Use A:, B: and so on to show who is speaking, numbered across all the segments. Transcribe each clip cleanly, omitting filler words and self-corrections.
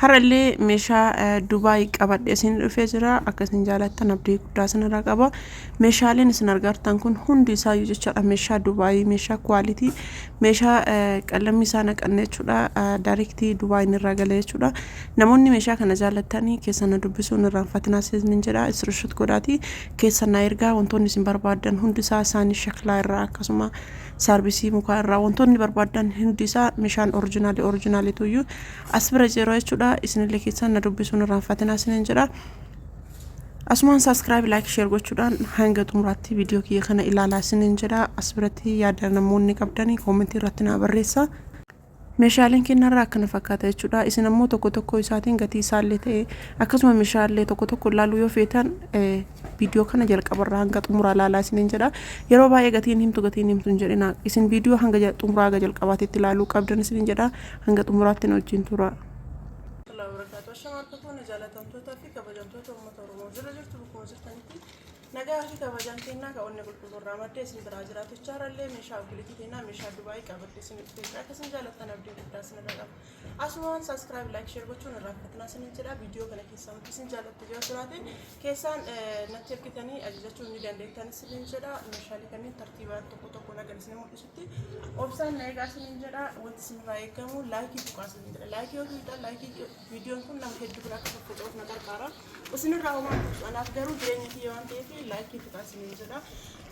A: Har'allee meeshaa Dubaay qabadhe isin dhufee jira. Akka isin jaalattan abdii guddaa isinirraa qaba. Meeshaaleen isin argartan kun hundi isaayyuu jechaadha. Meeshaa Dubaay, meeshaa quality, meeshaa qallamni isaa naqanne jechuudha. Daarektii Dubaay irraa gala jechuudha. Namoonni meeshaa kana jaalattanii keessa na dubbisuun irraanfatinaa isin jedha. Screenshot godhaati keessa na ergaa. Wantoonni isin barbaaddan hundi isaa isaanii shaklaa irraa, akkasuma saarbisii mukaa irraa, wantoonni barbaaddan hundi isaa meeshaan original originalituyyuu as bira jiru jechuudha. Isinillee keessaan na dubbisuun irraanfatinaa isinin jedha. Asumaan subscribe, like, share gochuudhaan hanga xumuraatti viidiyoo kiyya kana ilaalaa isinin jedha. As biratti yaada namoonni qabdanii comment irratti naa barreessa. Meeshaaleen kennarraa akkana fakkaata jechuudha. Isin ammoo tokko tokko isaatiin gatii isaallee ta'e, akkasuma meeshaalee tokko tokko ilaaluu yoo feetan, viidiyoo kana jalqabarraa hanga xumuraa ilaalaa isinin jedha. Yeroo baay'ee gatiin himtu, gatiin himtu hin jedhina. Isin viidiyoo hanga xumuraa haga jalqabaatitti ilaaluu qabdan isinin jedha. Hanga xumuraatti na wajjin tura. Jaalatamtoota fi kabajamtoota uummata Oromoo, jira jirtu? Bakkuma jirtanitti nagaa fi kabajaan kennaa ka onnee qulqulluu maddee isin biraa jiraatu. Chaarallee meeshaa obboleettii kennaa, meeshaa Dubaayii qabadhe isin dhufee jira. Akka isin jaalattan abdii guddaa isin irra qaba. Asumaan subscribe, like, share gochuun irraanfatinaa isinin jedha. Viidiyoo kana keessaa wanti isin jaalattu yoo jiraate, keessaan natti ergitanii ajajachuu ni dandeettan isinin jedha. Meeshaalee kanneen tartiibaan tokko tokko nagan isin mul'isutti obsaan na eegaa isinin jedha. Wanti isinirraa eegamu like tuqaa isinin jedha. Like yoo tuqxan, like viidiyoon kun nama hedduu bira akka faffaca'uuf na gargaara. Isinirraa homaa hin anaaf garuu jireenya kiyya waan ta'eef like tuqaa isinin jedha.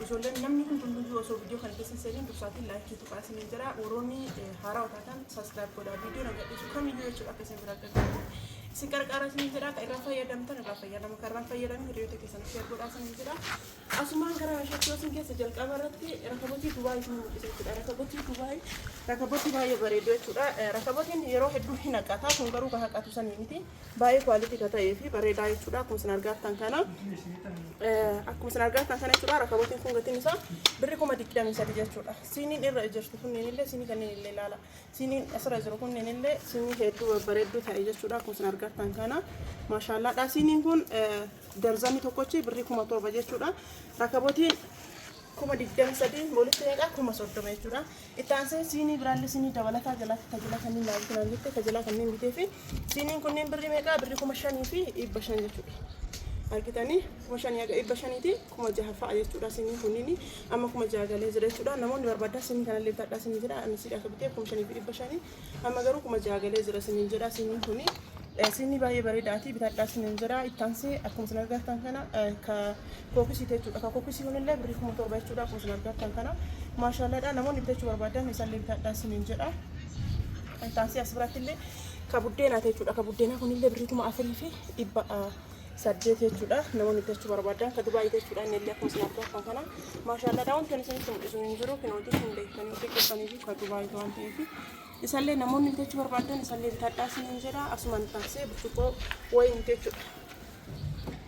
A: Ijoolleen, namni hundumtuu osoo viidiyoo kana keessa hin seeniin dursaatiin like tuqaa isinin jedha. Warroonni haaraa taatan subscribe godhaa. Viidiyoo na gadhiisu kamiyyuu jechuudha akka isin bira qaqqabu isin qarqaara isinin jedha. Kan irraa fayyadamtan irraa fayyadama, kan irraa fayyadamu hiriyoota keessan share godhaa isinin jedha. Asumaan gara meeshaatti yoo isin keessa, jalqaba irratti rakabotii Dubaay isin mul'isa jechuudha. Rakabotii Dubaay, rakabotii baay'ee bareedu jechuudha. Rakabotiin yeroo hedduu hin haqata. Kun garuu kan haqatu sanii miti. Baay'ee quality kan ta'ee fi bareedaa jechuudha. Akkuma isin argaattan kana jechuudha. Rakabotiin kun gatiin isaa birri 23,000 jechuudha. Siiniin irra jirtu kunneen illee, siinii kanneen illee ilaala. Siiniin asirra jiru kunneen illee siinii hedduu babbareedduu ta'e jechuudha. Akkuma isin argattan kana maashaallaadha. Siiniin kun darzanii tokkochi birrii 7,000 jechuudha. Rakabotiin 23,000 walitti meeqa? 30,000 jechuudha. Itti aansee siinii biraallee, siinii dabalataa jalatti tajaajila kanneen naa bituu naan jette, tajaajila kanneen bitee fi siiniin kunneen birrii meeqa? Birrii 5,500 jechuudha. Argitanii, 5,000 haga 500ti, 6,000 fa'a jechuudha. Siiniin kunniin amma 6,000 galee jira jechuudha. Namoonni barbaadan siinii kanallee bitadhaa siinii jedha. Ani siidhaa akka bitee 5,500, amma garuu 6,000 galee jira siiniin jedha. Siiniin kuni siinii baay'ee bareedaati, bitadhaa siiniin jedha. Itti aansee akkuma isin argattan kana ka kookisii jechuudha. Ka kookisii kunillee birrii 7,000 jechuudha. Akkuma isin argattan kana maashaallaadha. Namoonni bitachuu barbaadan isallee bitadhaa siiniin jedha. Itti aansee as biratti illee ka buddeenaati jechuudha. Ka buddeenaa kunillee birrii 4,800 jechuudha. Namoonni bitachuu barbaadan ka Dubaayii jechuudha. Inni illee akkuma isin argattan kana maashaallaadha. Wanti ani isinitti mul'isu hin jiru. Kinootii hin beektanii ofii keessanii fi ka Dubaayii waan ta'eef, isallee namoonni bitachuu barbaadan isallee bitadhaa isiniin jedha. Asumaan taasisee burcuqqoo wayiniiti jechuudha.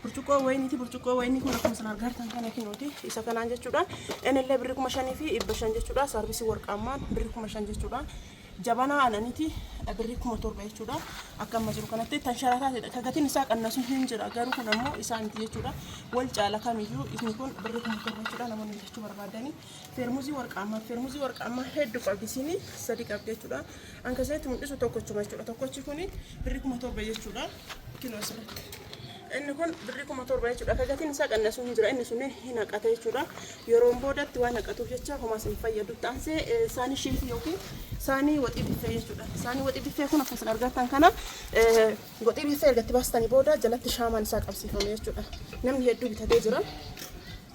A: Burcuqqoo wayiniiti. Burcuqqoo wayinii kun akkuma isin argartan kana kinooti. Isa kanaan jechuudha. Inni illee birrii 5,500 jechuudha. Saarbisii warqaammaan birrii 5,000 jechuudha. Jabanaa aananiiti birrii 7,000 jechuudha. Akka amma jiru kanatti tan sharataatidha. Ka gatiin isaa qannasu hin jira. Garuu kun ammoo isaa miti jechuudha. Wal caala kamiyyuu inni kun birrii 7,000 jechuudha. Namoonni bitachuu barbaadanii. Feermuzii warqaammaa. Feermuzii warqaammaa hedduu qabdi, siinii sadi qabdi jechuudha. An keessatti mul'isu tokkochuma jechuudha. Tokkochi kuni birrii 7,000 jechuudha. Kinoo asirratti. Inni kun birrii 7,000 jechuudha. Ka gatiin isaa qannasu hin jira. Inni sunneen hin haqata jechuudha. Yeroon boodatti waan haqatuuf jecha homaas hin fayyadu. Taansee saanii sheefii yookiin saanii waxii biffee jechuudha. Saanii waxii biffee kun akkuma isin argattan kana, waxii biffee erga itti baastanii booda jalatti shaamaan isaa qabsiifame jechuudha. Namni hedduu bitatee jira.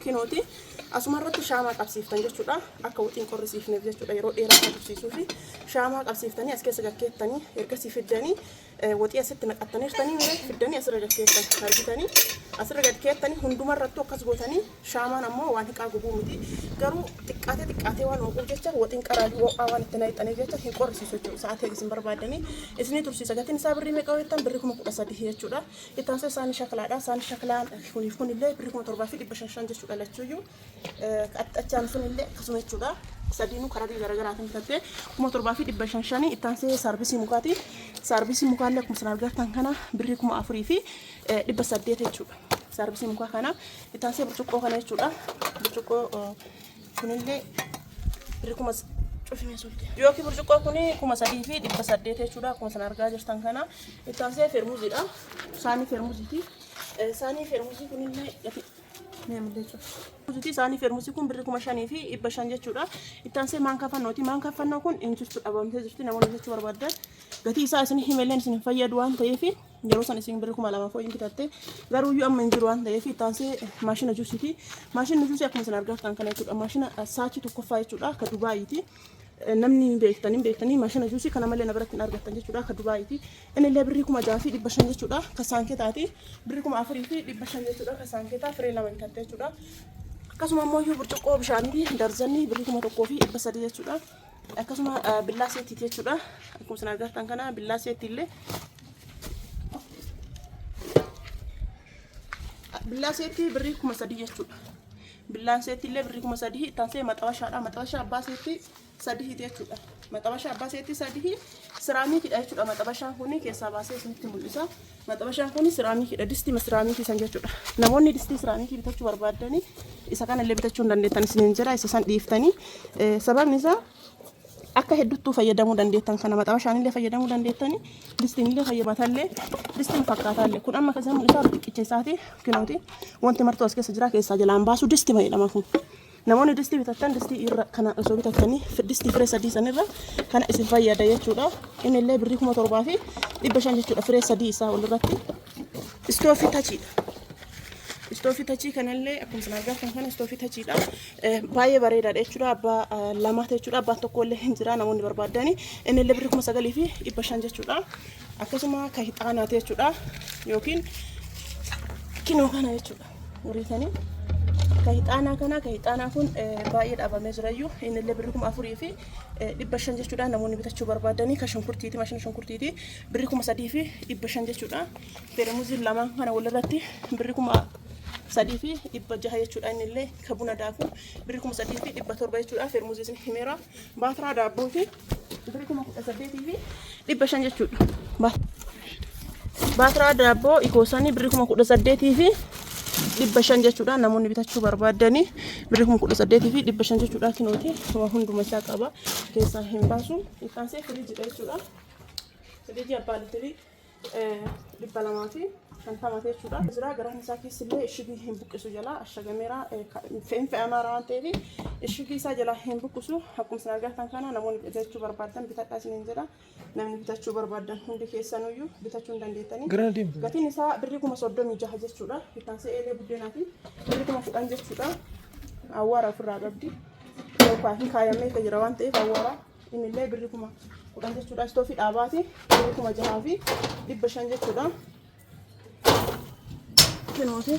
A: Kinooti asuma irratti shaamaa qabsiiftan jechuudha. Akka waxiin qorrisiifneef jechuudha. Yeroo dheeraa akka tursiisuu fi shaamaa qabsiiftanii as keessa gakkeettanii, ergasii fiddanii waxii asitti naqattaniirtanii fiddanii asirra gad keettan. Argitanii, asirra gad keettanii hundumarrattuu akkas gootanii. Shaamaan ammoo waan hiqaa gubuu miti, garuu xiqqaatee xiqqaatee waan hooquuf jecha, waxiin qaraayyuu ho'aa waan itti naqxaniif jecha hin qorrisiisu jechuudha. Sa'aatii isin barbaadanii isinii tursiisa. Gatiin isaa birrii meeqa jettan? Birrii 13,000 jechuudha. Itti aansee saanii shaklaadha. Saanii shaklaan kuniif kunillee birrii 7,500 jechuudha lachuuyyuu. Achaan sunillee akkasuma jechuudha. Sadiinuu karaa garaagaraatiin bitattee 7,500. Itti aansee saarbisii mukaati. Saarbisii mukaallee akkuma isin argattan kana birrii 4,800 jechuudha. Saarbisii mukaa kana. Itti aansee burcuqqoo kana jechuudha. Burcuqqoo kunillee birrii kuma Cufime sulti. Yookiin burcuqqoo kun 3800 jechuudha. Akkuma sana argaa jirtan kana. Itti aansee feermuziidha. Saanii feermuziiti. Saanii feermuzii kunillee gatii Muzitii isaanii feermusii kun birrii 5500 jechuudha. Itti aansee maankaa fannooti. Maankaa fannoo kun hin jirtu, dhabamtee jirti. Namoonni bitachuu barbaadan gatii isaa isin himelleen isin hin fayyadu waan ta'eef yeroo san isin birrii 2000 fooyyee bitatte, garuu iyyuu amma hin jiru waan ta'eef. Itti aansee maashina juusiiti. Maashinni juusii akkuma isin argaa jirtan kana jechuudha. Maashina saachii tokkoffaa jechuudha. Akka Dubaayiiti. Namni beektanii beektanii maashina juusii kana malee na biratti hin argattan jechuudha. Akka Dubaayiiti. Inni illee birrii 6500 jechuudha. Ka saanketaati. Birrii 4500 jechuudha. Ka saanketaa firee lama bitatte jechuudha. Akkasuma immoo iyyuu burcuqqoo bishaanii darzanii birrii 1300 jechuudha. Akkasuma billaa seettiiti jechuudha. Akkuma isin argattan kana billaa seetti illee. Billaa seettii birrii 3000 jechuudha. Billaan seetti illee birrii 3000. Itti aansee maxabashaadha. Maxabashaa abbaa seetti sadii jechuudha. Maxabashaa abbaa seetti sadii siraamikiidha jechuudha. Maxabashaan kun keessaa baasee isinitti mul'isa. Maxabashaan kun siraamikiidha. Distii siraamikii san jechuudha. Namoonni distii siraamikii bitachuu barbaaddanii isa kana illee bitachuu hin dandeettan isiniin jira. Isa san dhiiftanii, sababni isaa akka hedduuttuu fayyadamuu dandeettan kana maxabashaan illee fayyadamuu dandeettanii, distiin illee fayyadamallee distiin fakkaataallee. Kun amma kan mul'isaa xiqqicha isaati, kinooti wanti martuu as keessa jira, keessaa jalaan baasu distii fayyadama kun. Namoonni distii bitattan distii irra kana osoo bitattanii, distii firee sadii sanirra kana isin fayyada jechuudha. Inni illee birrii 7500 jechuudha, firee sadii isaa walirratti. Istoofii tachiidha. Istoofii tachii kanallee akkuma isin argattan kana istoofii tachiidha. Baay'ee bareedaadha jechuudha. Abbaa lamaati jechuudha. Abbaan tokko illee hin jira namoonni barbaadani. Inni illee birrii 9500 jechuudha. Akkasuma kan hixaanaati jechuudha. Yookiin kinoo kana jechuudha. Uriitanii. Kan hixaanaa kana, kan hixaanaa kun baay'ee dhaabamee jirayyuu, inni illee birrii 4500 jechuudha. Namoonni bitachuu barbaadanii kan shunkurtiiti, maashina shunkurtiiti, birrii 3500 jechuudha. Feremuziin lamaan kana walirratti birrii 3600 jechuudha. Inni illee kan buna daaku birrii 3700 jechuudha. Feermuzii isin himeera. Baatiraa daabbooti birrii 18,500 jechuudha. Baatiraa daabboo ikoosanii birrii 18,500 jechuudha. Namoonni bitachuu barbaadanii birrii 18,500 jechuudha. Kinooti waa hunduma isaa qaba. Keessaa hin baasu. Ittaansee firiijidha jechuudha. Firiijii abbaa litirii 250 jechuudha. Jira garaan isaa keessi illee ishigii hin buqqisu, jala ashagameera, hin fe'amaara waan ta'eef ishigii isaa jala hin buqqisu. Akkuma isin argattan kana namoonni bitachuu barbaadan bitadhaa isiniin jedha. Namni bitachuu barbaadan hundi keessanuyyuu bitachuu hin dandeettanii. Gatiin isaa birrii 36,000 jechuudha. Ittaansee eelee buddeenaa fi birrii 10,000 jechuudha. Awwaara ofirraa qabdi. Yookaan hin kaayamee jira waan ta'eef awwaara, inni illee birrii 10,000 jechuudha. Istoofii dhaabaati birrii 6500 jechuudha. Kinooti.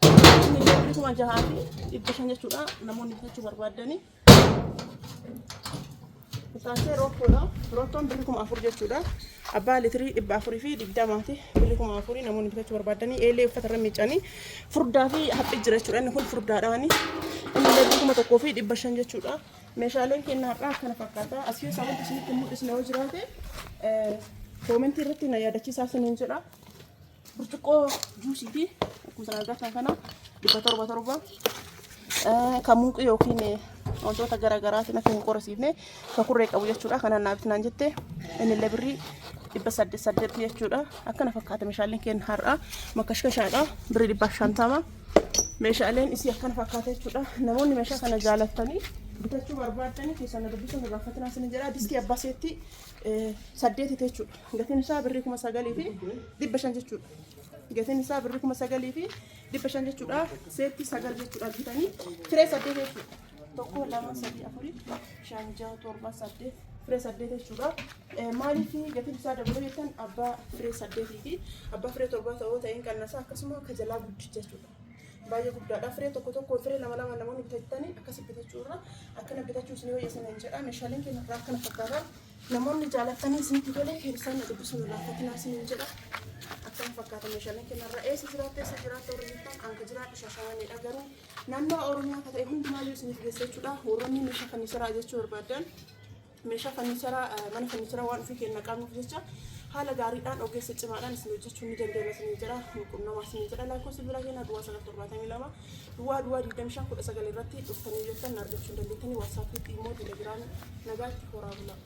A: Inni illee birrii 6500 jechuudha. Namoonni bitachuu barbaadanii. Ittaansee roottoodha. Roottoon birrii 4000 jechuudha. Abbaa litirii 420ti. Birrii 4000 namoonni bitachuu barbaadanii. Eelee uffata irra miicanii furdaa fi haphii jira jechuudha. Inni kun furdaadhaani. Inni illee birrii 1500 jechuudha. Meeshaaleen keenya har'aa akkana fakkaata. As keessaa wanti isinitti mul'isne yoo jiraate koomentii irratti na yaadachiisaa isiniin jedha. Burcuqqoo juusiiti. Akkuma isin argattan kana 700 torba. Kan muuqii yookiin wantoota garaagaraatiin akka hin qorasiifne kan kurree qabu jechuudha. Kanaan naaf naan jette, inni illee birrii 800 jechuudha. Akkana fakkaata meeshaaleen keenya har'aa. Makashkashaadha, birrii 150. Meeshaaleen isii akkana fakkaata jechuudha. Namoonni meeshaa kana jaalattanii bitachuu barbaaddanii keessan na dubbisuun gaafatinaa isin jedha. Distii abbaa seetti saddeeti jechuudha. Gatiin isaa birrii 9500 jechuudha. Gatiin isaa birrii 9500 jechuudha. Seetti sagal jechuudha bitanii firee saddeet jechuudha. Tokko, lama, sadii, afurii, shan, jaha, torba, saddeet, firee saddeet jechuudha. Maaliif gatiin isaa dabalee jettan, abbaa firee saddeetii fi abbaa firee torbaa ta'uu ta'een qannasa, akkasuma ka jalaa guddicha jechuudha. Baay'ee guddaadha. Firee tokko tokko, firee lama lama namoonni bitatanii akkasi bitachuu irra akkana bitachuu isin wayya hin jedha. Meeshaaleen keenya irraa akkana fakkaata. Namoonni jaalattanii isinitti tole keessaan na dubbisuun irraanfatinaa isiniin jedha. Akkana fakkaata meeshaaleen keenya irraa. Eessa jiraatte, eessa jiraatte warri jettan, anka jiraadhu Shashamaniidha, garuu naannoo Oromiyaa akka ta'e hundumaayyuu isiniif geessa jechuudha. Warroonni meeshaa kan isiraa jechuu barbaadan. Meeshaa furniicharaa, mana furniicharaa waan ofii keenya qabnuuf jecha haala gaariidhaan ogeessa cimaadhaan isin hojjechuu ni dandeenya isin jedha. Qunnamaa isin jedha. Lakkoofsi bilbilaa keenya 0972 00 25 19 irratti dhuftanii jettan argachuu hin dandeettanii. WhatsAppiitti immoo, Telegramii. Nagaatti, horaa bulaa.